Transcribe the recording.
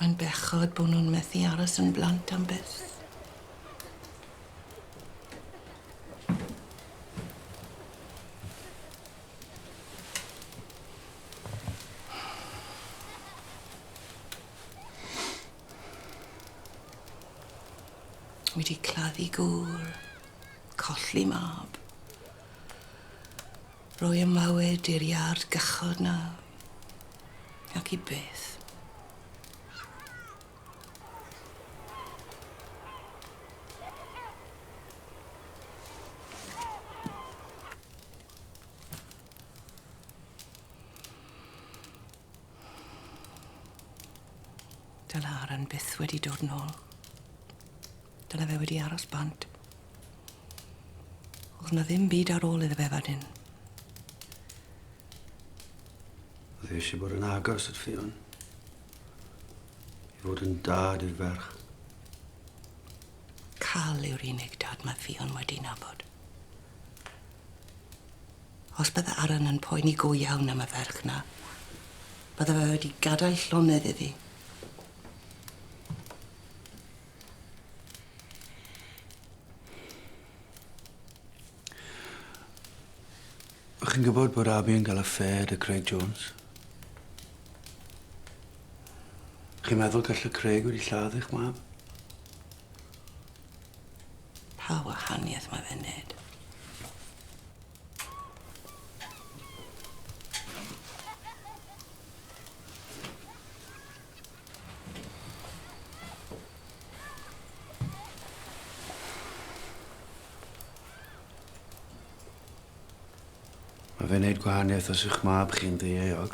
Mae'n bechod bod nhw'n methu aros yn blant am byth. Wedi claddu gŵr, colli mab. Roi 'y mywyd i'r iard gychod 'na. Ac i beth? Dyle Aaron byth wedi dod nôl. Dyle fe wedi aros bant. O'dd 'na ddim byd ar ôl iddo fe fan 'yn. O'dd e eisie bod yn agos at Ffion. I fod yn dad i'r ferch. Cal yw'r unig dad ma' Ffion wedi nabod. Os bydde Aaron yn poeni go iawn am y ferch 'na, bydde fe wedi gadael llonydd iddi. O'ch chi'n gwybod bod Abi yn ga'l affair 'da Craig Jones? Chi'n meddwl galle Craig wedi lladd eich mab? Pa wahaniaeth mae fe'n neud? Mae fe'n neud gwahaniaeth os yw'ch mab chi'n ddieuog.